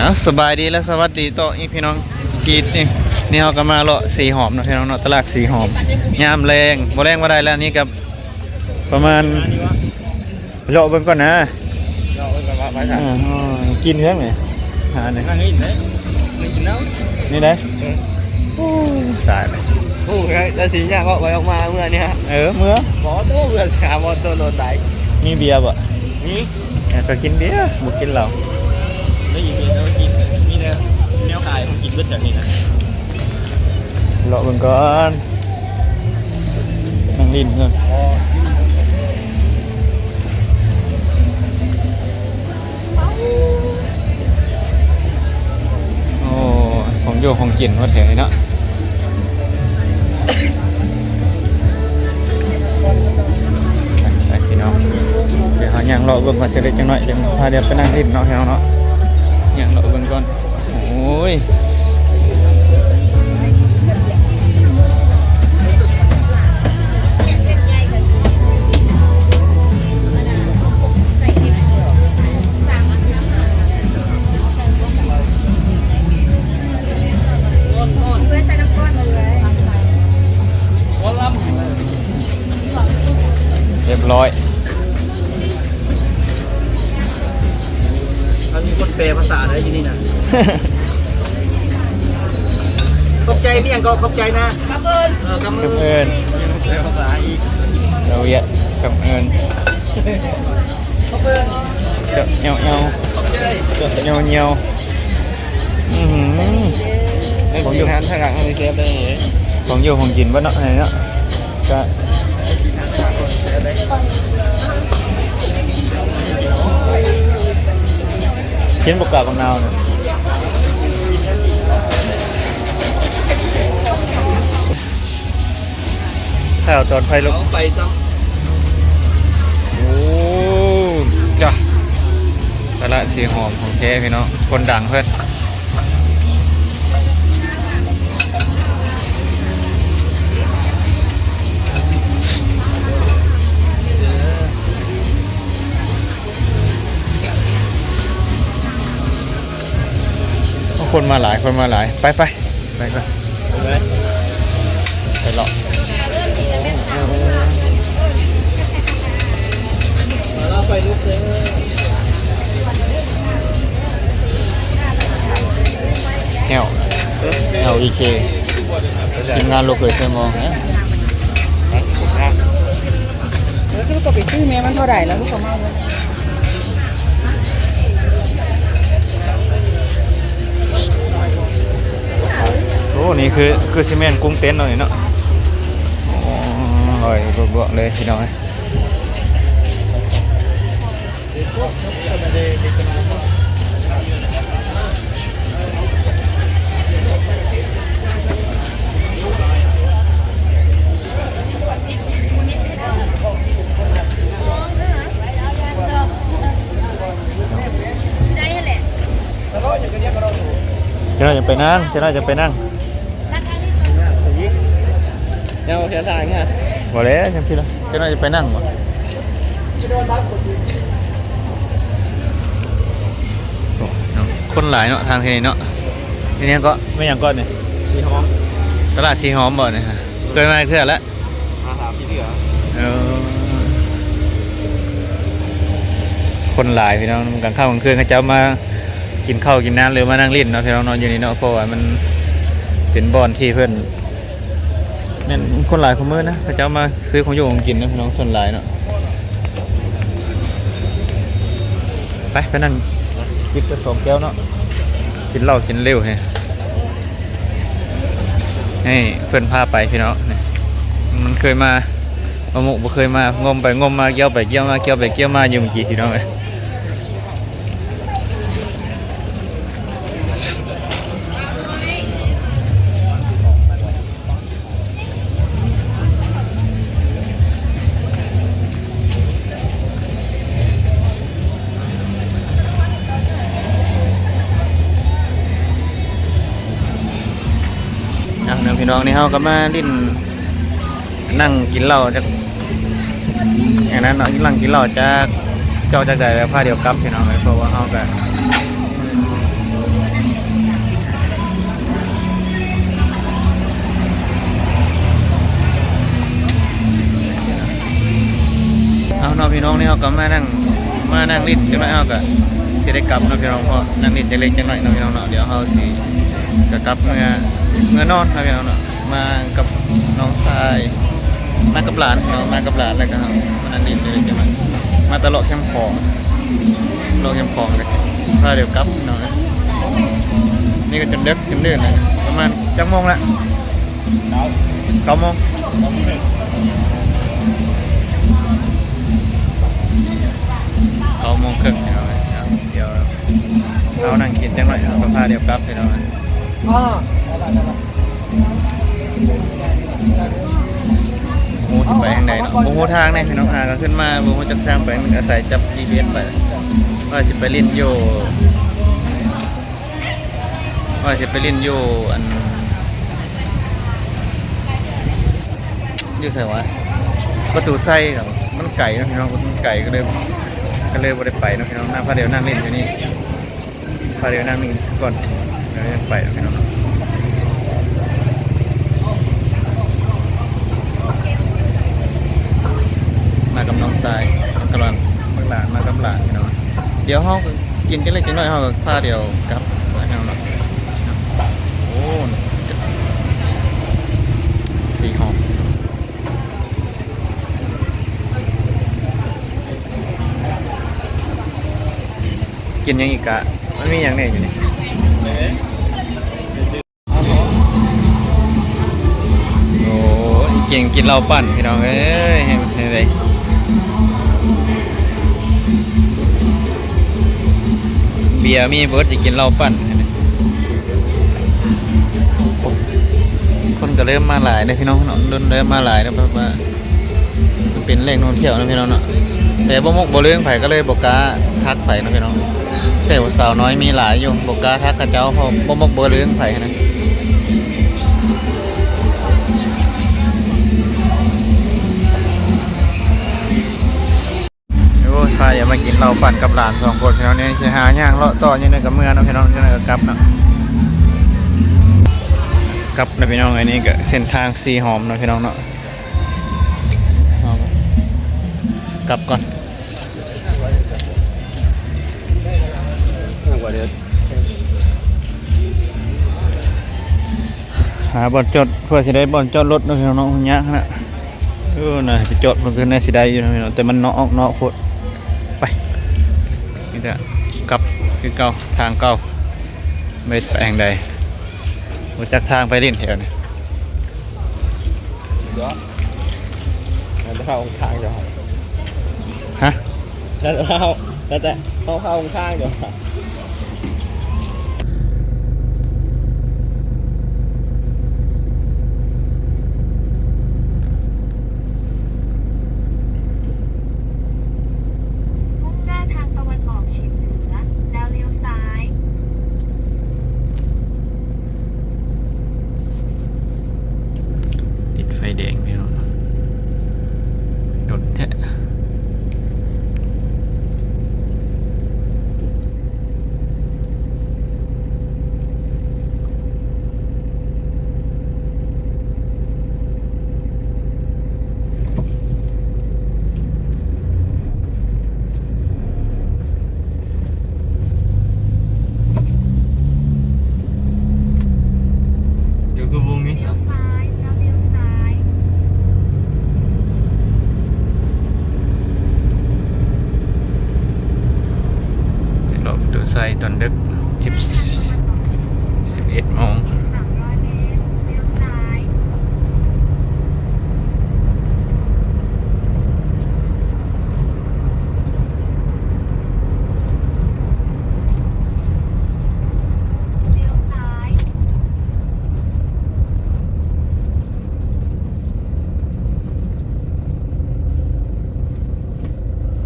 ເອົາ ສະບາຍດີ ແລະ ສະຫວັດດີຕໍ່ອີກ ພີ່ນ້ອງກີດນີ້. ນີ້ເຮົາກໍມາເລາະສີຫອມເນາະ ພີ່ນ້ອງເນາະ, ຕະຫຼາດສີຫອມ ຍາມແລງ ບໍ່ແລງບໍ່ໄດ້ແລ້ວ. ນີ້ກໍປະມານ ເລາະເບິ່ງກ່ອນນະ ເລາະເບິ່ງກ່ອນວ່າໄປ ເອີ ກິນເຮືອງນີ້ ຫານີ້ ນັ່ງກິນເດ້ ນັ່ງກິນເນາະ ນີ້ໄດ໋. ເອີ ໂອ້ ຕາຍແລ້ວ. ໂອ້ຍ ແລ້ວຊິຍາກອອກໄປອອກມາເມື່ອນີ້. ເອີ ເມື່ອ ບໍ່ໂຕ ເມື່ອຫາບໍ່ໂຕໂດນໄດ໋. ມີເບຍບໍ່? ມີ. ເອີ ກໍກິນເບຍ ບໍ່ກິນເຫຼົ້າ. ໄດ້ຍິນແຕ່ວ່າກິນ ມີແຕ່ແນວຂາຍຂອງກິນເບິດແຖວນີ້ນະ. ເລາະເບິ່ງກ່ອນ ນັ່ງຫຼິ້ນກ່ອນ. ໂອ້ ຂອງຢູ່ຂອງກິນວ່າແຖວນີ້ເນາະ. ໄປ ໄປ ພີ່ນ້ອງ ດຽວເຮົາຍ່າງເລາະເບິ່ງກ່ອນ ຈັກເລັກຈັກນ້ອຍ ຈັ່ງພາດຽວໄປນັ່ງຫຼິ້ນເນາະ ພີ່ນ້ອງເນາະ. ຍ່າງເລາະເບິ່ງກ່ອນ. ໂອ້ຍ ຮຽບຮ້ອຍ. ມັນມີຄົນແປພາສາໄດ້ຢູ່ນີ້ນະ. ຂອບໃຈ ມີຫຍັງກໍຂອບໃຈນະ. ກຳເອີນ ເອີ ກຳເອີນ ກຳເອີນ ແປພາສາອີກ. ລາວຫວຽດ ກຳເອີນ ເຈາະແອວໆ ເຈາະແອວໆ. ອື ຂອງຢູ່ ທາງຫຼັງນີ້ແຊບໄດ໋. ຂອງຢູ່ຂອງກິນເບິດເນາະ ອັນນີ້ເນາະ. ກະກິນບໍ່ກາບັກນາວນະ. ຖ້າເອົາຕອນໄຟລຸກ ເອົາໄປຊ້ຳ. ໂອ້ ຈ້າ ຕະຫຼາດສີຫອມຂອງແທ້ ພີ່ນ້ອງ ຄົນດັງເພິ່ນ. ຄົນມາຫຼາຍ ຄົນມາຫຼາຍ. ໄປ ໄປ ໄປກ່ອນ ໄປເລາະ. ແຫ້ວ ແຫ້ວ ອີເຄ ທີມງານລູກເຂີຍເຊຍມອງ. ເອີ ລູກກໍໄປຊື້ແມ່ ມັນເທົ່າໃດແລ້ວ ລູກກໍເມົາ. ໂອ້ ນີ້ຄື ຄືຊິແມ່ນກຸ້ງເຕັ້ນເນາະນີ້ເນາະ. ໂອ້ ອອຍລວກໆເລີຍ ພີ່ນ້ອງເອີຍ. ໄດ້ແຫຼະ. ເຈົ້ານ້ອຍຈະໄປນັ່ງ ເຈົ້ານ້ອຍຈະໄປນັ່ງ. ເຈົ້າເຈົ້າທາງຮະ ບໍ່ແລ້ວ ຈັ່ງຊີ້ລະ ເຈົ້ານ້ອຍຈະໄປນັ່ງບໍ່? ໂອ້ ຄົນຫຼາຍເນາະ ທາງທີ່ນີ້ເນາະ. ນີ້ຫຍັງເກາະ ແມ່ນຫຍັງເກາະນີ້? ສີຫອມ ຕະຫຼາດສີຫອມບໍ່ນີ້? ເຄີຍມາເທື່ອລະ? ມາສາມສີ່ເທື່ອ. ເອີ ຄົນຫຼາຍພີ່ນ້ອງ ກາງຄ່ຳກາງຄືນເຂົາເຈົ້າມາກິນເຂົ້າກິນນ້ຳ ຫຼືມານັ່ງຫຼິ້ນເນາະ ພີ່ນ້ອງເນາະ ຢູ່ນີ້ເນາະ. ເພາະວ່າມັນເປັນບ່ອນທີ່ເພິ່ນ ແມ່ນຄົນຫຼາຍຄູ່ມື້ນະ ເຂົາເຈົ້າມາຊື້ຂອງຢູ່ຂອງກິນນະ ພີ່ນ້ອງ ສ່ວນຫຼາຍເນາະ. ໄປ ໄປນັ່ງຈິບຈັກສອງແກ້ວເນາະ ກິນເຫຼົ້າກິນເຫຼວໃຫ້ ໃຫ້ເພິ່ນພາໄປພີ່ນ້ອງ. ນີ້ມັນເຄີຍມາ ປາໂມກບໍ່ເຄີຍມາ ງົມໄປງົມມາ ກ້ຽວໄປກ້ຽວມາ ກ້ຽວໄປກ້ຽວມາຢູ່ເມື່ອກີ້ພີ່ນ້ອງເອີຍ. ອ່ະ ພີ່ນ້ອງ ນີ້ເຮົາກໍມາຫຼິ້ນ ນັ່ງກິນເຫຼົ້າຈັກ ອັນນັ້ນເນາະ ນັ່ງກິນເຫຼົ້າຈັກ ເຈົ້າຈັກໃດແລ້ວພາດຽວກັບ ພີ່ນ້ອງເອີຍ. ເພາະວ່າເຮົາກໍ ເຮົາກໍມານັ່ງ ມານັ່ງຫຼິ້ນຈັກໜ້ອຍ ເຮົາກໍຊິໄດ້ກັບເນາະພີ່ນ້ອງ ເພາະນັ່ງຫຼິ້ນຈັກເລັກຈັກໜ້ອຍເນາະພີ່ນ້ອງເນາະ. ດຽວເຮົາຊິ ກໍກັບເມືອ ເມືອນອນເນາະພີ່ນ້ອງເນາະ. ມາກັບນ້ອງຊາຍ ມາກັບຫຼານເນາະ ມາກັບຫຼານ ແລ້ວກໍເຮົາມານັ່ງຫຼິ້ນຢູ່ນີ້ຈັກໜ້ອຍ ມາຕະເລາະແຄມຂອງ ເລາະແຄມຂອງ ແລ້ວກໍພາດຽວກັບເນາະ. ນີ້ກໍຈົນເດິກຈົນດື່ນແລ້ວ ປະມານຈັກໂມງລະ? ເກົ້າ ເກົ້າໂມງ ເກົ້າໂມງເຄິ່ງພີ່ນ້ອງ. ດຽວເຮົານັ່ງກິນຈັກໜ້ອຍ ເຮົາກໍພາດຽວກັບພີ່ນ້ອງ. ບໍ່ຮູ້ຊິໄປທາງໃດເນາະ ບໍ່ຮູ້ທາງເດ້ພີ່ນ້ອງ. ຫາກໍຂຶ້ນມາບໍ່ຮູ້ຈັກທາງໄປ ມີແຕ່ອາໄສຈັບຈີພີເອັສໄປ ວ່າຊິໄປຫຼິ້ນຢູ່ ວ່າຊິໄປຫຼິ້ນຢູ່ ອັນ ຢູ່ໃສວະ ປະຕູໄຊ. ມັນໄກເນາະພີ່ນ້ອງ ມັນໄກ ກໍເລີຍ ກໍເລີຍບໍ່ໄດ້ໄປເນາະພີ່ນ້ອງ. ພາດຽວນັ່ງຫຼິ້ນຢູ່ນີ້ ພາດຽວນັ່ງຫຼິ້ນກ່ອນ ແລ້ວຈັ່ງໄປເນາະພີ່ນ້ອງ. ມາກັບນ້ອງຊາຍ ມາກັບຫຼານ ບັກຫຼານ ມາກັບຫຼານພີ່ນ້ອງ. ດຽວເຮົາ ກິນຈັກເລັກຈັກໜ້ອຍ ເຮົາກໍພາດຽວກັບເນາະ. ໂອ້ ສີ່ຫ້ອງ ກິນຫຍັງອີກກະ ມັນມີຫຍັງແດ່ຢູ່ນີ້? ໂອ້ຍ ເກັ່ງກິນເຫຼົ້າປັ່ນພີ່ນ້ອງເອີຍ ເຮັດ ເຮັດໃດ ເບຍມີເບິດ ຊິກິນເຫຼົ້າປັ່ນ. ຄົນກໍເລີ່ມມາຫຼາຍເດ້ພີ່ນ້ອງເນາະ ເລີ່ມມາຫຼາຍແລ້ວ ເພາະວ່າ ເປັນແຫຼ່ງທ່ອງທ່ຽວເນາະພີ່ນ້ອງເນາະ. ແຕ່ບໍ່ມົກບໍ່ລຶງໃຜ ກໍເລີຍບໍ່ກ້າທັກໃຜເນາະພີ່ນ້ອງ. ແຖວສາວນ້ອຍມີຫຼາຍຢູ່ ບໍ່ກ້າທັກເຂົາເຈົ້າ ເພາະບໍ່ມົກບໍ່ລຶງໃຜນະ. ໂອ້ຍ ພາດຽວມາກິນເຫຼົ້າປັ່ນກັບຫຼານສອງຄົນພີ່ນ້ອງ. ນີ້ຊິຫາຍ່າງເລາະຕໍ່ ຈັ່ງໃດກໍເມືອເນາະພີ່ນ້ອງ ຈັ່ງໃດກໍກັບເນາະ ກັບນະພີ່ນ້ອງ. ອັນນີ້ກໍເສັ້ນທາງສີ່ຫ້ອມເນາະພີ່ນ້ອງເນາະ. ເຮົາກັບກ່ອນ ຫາບ່ອນຈອດ ເພື່ອຊິໄດ້ບ່ອນຈອດລົດເນາະພີ່ນ້ອງເນາະ. ຍາກຫັ້ນນະ ເອີ ນະ ໄປຈອດມັນຄືໜ້າຊິໄດ້ຢູ່ນະພີ່ນ້ອງ ແຕ່ມັນເນາະ ອອກນອກໂພດ. ໄປ ນີ້ກະກັບຄືເກົ່າ ທາງເກົ່າ ໄປ ໄປທາງໃດ ບໍ່ຈັກທາງໄປຫຼິ້ນແຖວນີ້. ແລ້ວແຕ່ເຮົາທາງເຈົ້າ ຮະ ແລ້ວແຕ່ເຮົາ ແລ້ວແຕ່ເຮົາທາງເຈົ້າ. ມຸ່ງໜ້າທາງຕາເວັນອອກສຽງເໜືອ ແລ້ວລ້ຽວຊ້າຍ. ຕິດໄຟແດງພີ່ນ້ອງ ດົນແທ້. ດຽວຄືວົງນີ້ ລ້ຽວຊ້າຍ ແລ້ວລ້ຽວຊ້າຍ. ໄປເລາະປະຕູໄຊຕອນດຶກ ສິບ ສິບເອັດໂມງ. ອີກສາມຮ້ອຍແມັດ ລ້ຽວຊ້າຍ.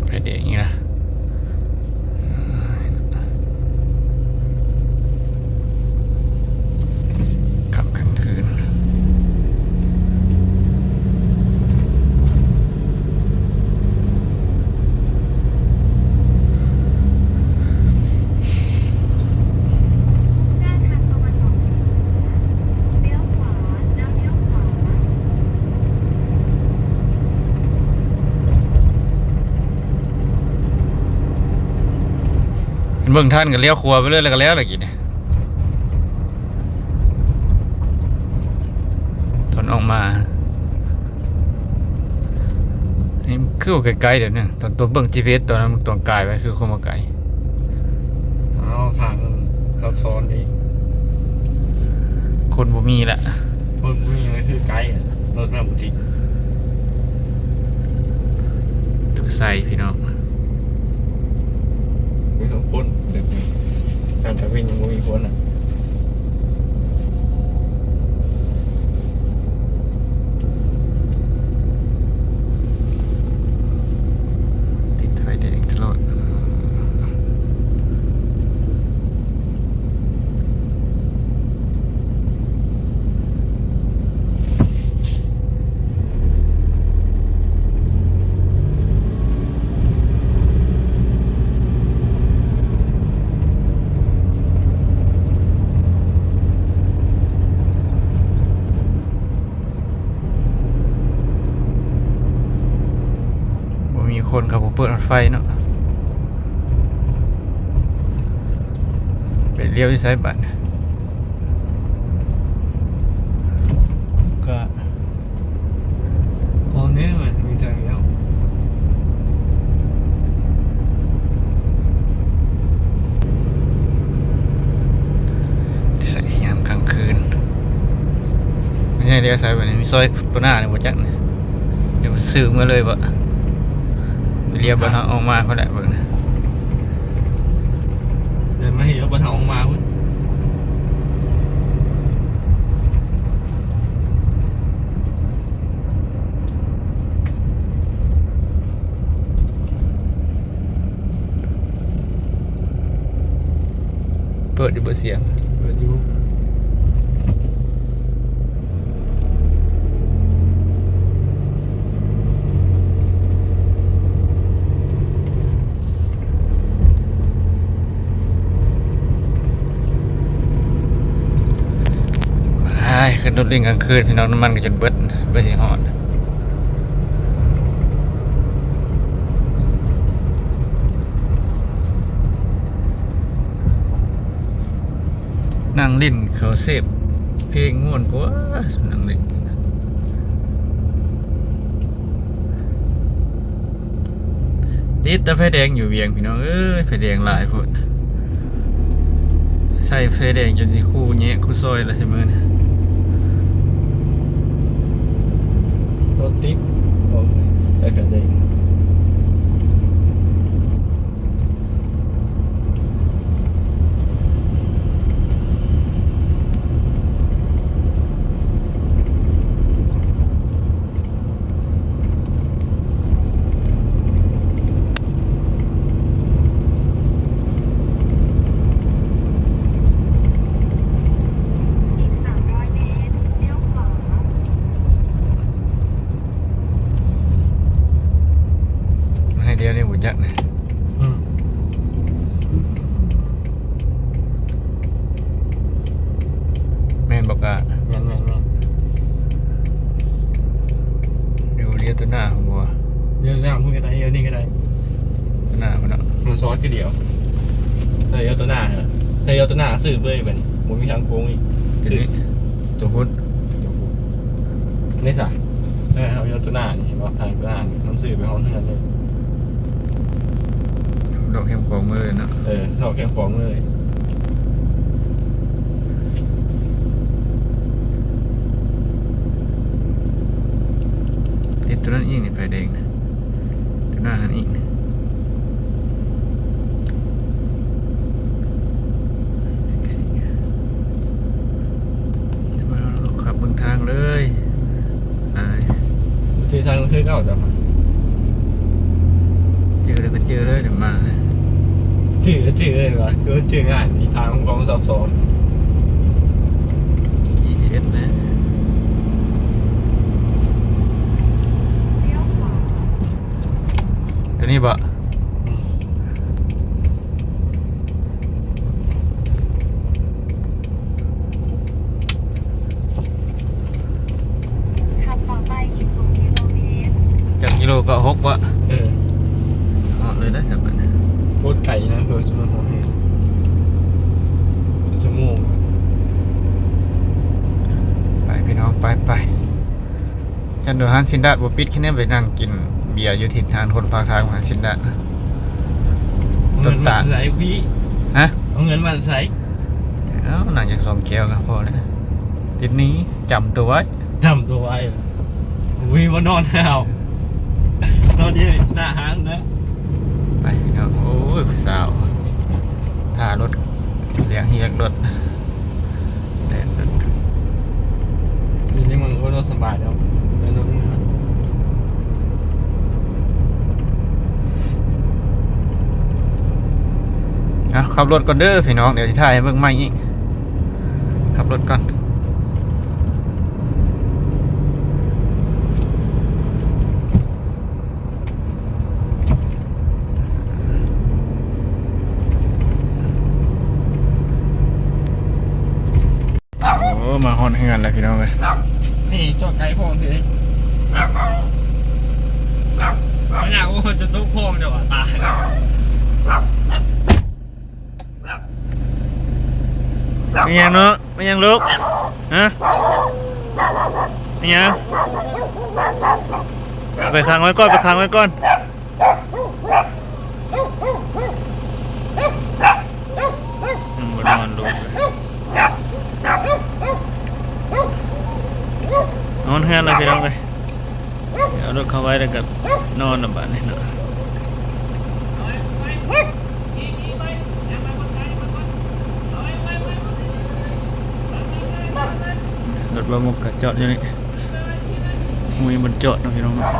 ໄຟແດງອີກລະ. ອືມ. ເບິ່ງທັນກໍລ້ຽວຂວາໄປເລີຍ ແລ້ວກໍແລ້ວລະກີ້ນີ້. ຕອນອອກມາ ນີ້ຄືວ່າໄກໆ ດຽວນີ້ ຕອນຕົວເບິ່ງ ຈີພີເອັສ ຕອນນັ້ນ ຕອນກາຍໄປ ຄືຄົນບໍ່ໄກ. ເອົາ ທາງມັນຊັບຊ້ອນເດ້ ຄົນບໍ່ມີລະ ຄົນບໍ່ມີ ມັນຄືໄກ ລົດມາບໍ່ຕິດ. ໃສ່ພີ່ນ້ອງ ມີສົອງຄົນ ແບບນີ້ ການຈະວິນຍັງບໍ່ມີຄົນນະ. ຕິດໄຟແດງຕະຫຼອດ. ບໍ່ມີຄົນກໍບໍ່ເປີດຮອດໄຟເນາະ. ໄປລ້ຽວຢູ່ໃສບາດນີ້? ກະ ອອກແນວມັນມີທາງລ້ຽວ ໃສຍາມກາງຄືນ. ແມ່ນແລ້ວໃສບາດນີ້? ມີຊອຍໂຕໜ້ານີ້ບໍ່ຈັກນີ້ ດຽວຊື້ເມືອເລີຍບໍ່? ໄປລ້ຽວບ້ານເຮົາອອກມາພຸ້ນແຫຼະ ເບິ່ງນະ. ເດີນມາເຫັນວ່າເພິ່ນເອົາອອກມາພຸ້ນ. ເປີດຢູ່ບໍ່ສຽງ? ເປີດຢູ່. ອ້າຍ ຂຶ້ນລົດຫຼິ້ນກາງຄືນ ພີ່ນ້ອງ ນ້ຳມັນກໍຈົນເບິດ ເພື່ອຊິຮອດ. ນັ່ງຫຼິ້ນເຂົາເສບເພງມ່ວນກວ່າ ນັ່ງຫຼິ້ນ. ຕິດແຕ່ໄຟແດງຢູ່ວຽງ ພີ່ນ້ອງເອີຍ ໄຟແດງຫຼາຍໂພດ. ໃສ່ໄຟແດງຈົນຊິຄູ່ແຍະຄູ່ຊອຍລະ ຊຸມື້ນີ້. ລົດຕິດ ອອກໄປໄຟແດງ. ອີກສາມຮ້ອຍເມດ ລ້ຽວຂວາ. ໃຫ້ລ້ຽວນີ້ບໍ່ຈັກນະ. ອືມ. ແມ່ນບໍ່ກະ? ແມ່ນໆໆ. ດຽວ ດຽວໂຕໜ້າພຸ້ນບໍ່? ດຽວໂຕໜ້າພຸ້ນກໍໄດ້ ດຽວນີ້ກໍໄດ້. ໂຕໜ້າພຸ້ນເນາະ. ມັນຊອດຄືດຽວ. ເອີ ດຽວໂຕໜ້າ ດຽວໂຕໜ້າຊື້ເລີຍບັດນີ້ ບໍ່ມີທາງໂຄ້ງອີກ. ຊື້ໂຕພຸ້ນ ນີ້ຊະ. ເອີ ເຮົາຢູ່ຕົວໜ້ານີ້ ເຫັນບໍ່? ທາງຕົວໜ້ານີ້ ມັນຊື່ໄປຮອດເຮືອນເລີຍ. ດອກແຄມຂອງເລີຍເນາະ. ເອີ ດອກແຄມຂອງເລີຍ. ຕິດຕົວນັ້ນອີກນີ້ ໄຟແດງນະ. ຕົວໜ້າຫັ້ນອີກນະ. ຂັບເບິ່ງທາງເລີຍ. ອ້າຍ ຈື່ທາງຄືເກົ່າເຈົ້າ. ຈື່ແລ້ວກໍຈື່ເລີຍ ດຽວມາ. ຈື່ ຈື່ເລີຍວ່າ ຄືຈື່ງ່າຍນີ້ ທາງຂອງຊັບຊ້ອນ. ຈີພີເອັສນະ. ຕົວນີ້ບໍ່? ອືມ. ຂັບຕໍ່ໄປອີກຫົກກິໂລເມດ. ຈັກກິໂລ? ເກົ້າຫົກບໍ່? ເອີ ຮອດເລີຍໄດ໋ສະບັດນີ້. ໂຄດໄກນະ ເພື່ອຈະມາຮອດນີ້. ທາງດ່ວນຮ້ານຊິນດາດບໍ່ປິດ ຄະແນນໄປນັ່ງກິນເບຍຢູ່ທີ່ຮ້ານຄົນພາກທາງຮ້ານຊິນດາດ. ຕົ້ນຕານ ເອົາເງິນມາໃສ? ຮະ? ເອົາເງິນມາໃສ? ເອົາ ນັ່ງຈັກສອງແກ້ວກໍພໍແລ້ວ. ຕິດໜີ້ ຈຳຕົວໄວ້ ຈຳຕົວໄວ້. ອຸ້ຍ ບໍ່ນອນແລ້ວ ນອນຢູ່ໜ້າຮ້ານນະ. ໄປພີ່ນ້ອງ. ໂອ້ຍ ຜູ້ສາວ ຖ້າລົດ ລຽກ ຮຽກລົດ ແລ່ນລົດ. ຢູ່ໃນເມືອງໂຄດສະບາຍແລ້ວ ໄປລົດນີ້ນະ. ອ່ະ ຂັບລົດກ່ອນເດີພີ່ນ້ອງ ດຽວຊິຖ່າຍໃຫ້ເບິ່ງໃໝ່ອີກ. ຂັບລົດກ່ອນ. ໂອ້ ມາຮອດເຮືອນແລ້ວພີ່ນ້ອງເອີຍ. ນີ້ຈອດໄກໂພດເດ. ໂອ້ ຈະຕົກຄອງແລ້ວວ່າຕາຍ. ແມ່ນຫຍັງເນາະ? ແມ່ນຫຍັງລູກ? ຮະ? ແມ່ນຫຍັງ? ໄປຂັງໄວ້ກ່ອນ ໄປຂັງໄວ້ກ່ອນ. ຍັງບໍ່ນອນລູກເອີຍ. ນອນເຮືອນແລ້ວພີ່ນ້ອງເອີຍ. ເອົາລົດເຂົ້າໄວ້ແລ້ວກໍນອນລະບາດນີ້ເນາະ. ລົດບ່າວມຸກກໍຈອດຢູ່ນີ້ ບໍ່ມີບ່ອນຈອດເນາະພີ່ນ້ອງເນາະ.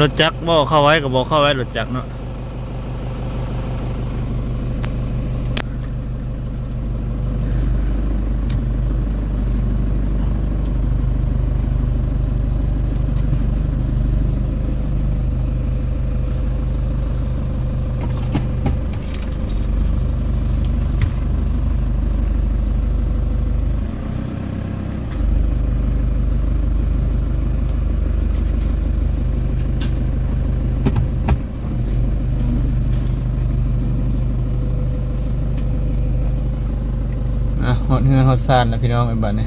ລົດຈັກບໍ່ເຂົ້າໄວ້ ກໍບໍ່ເຂົ້າໄວ້ລົດຈັກເນາະ. ອ່ະ ຮອດເຮືອນຮອດຊານແລ້ວພີ່ນ້ອງເອີຍ ບາດນີ້.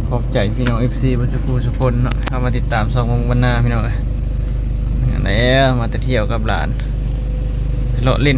ຂອບໃຈພີ່ນ້ອງເອັຟຊີເບິດສູ່ຜູ້ສູ່ຄົນເນາະ ເຂົ້າມາຕິດຕາມຊ່ອງວົງບັນນາພີ່ນ້ອງເອີຍ. ແລ້ວມາແຕ່ທ່ຽວກັບຫຼານ ໄປເລາະຫຼິ້ນ.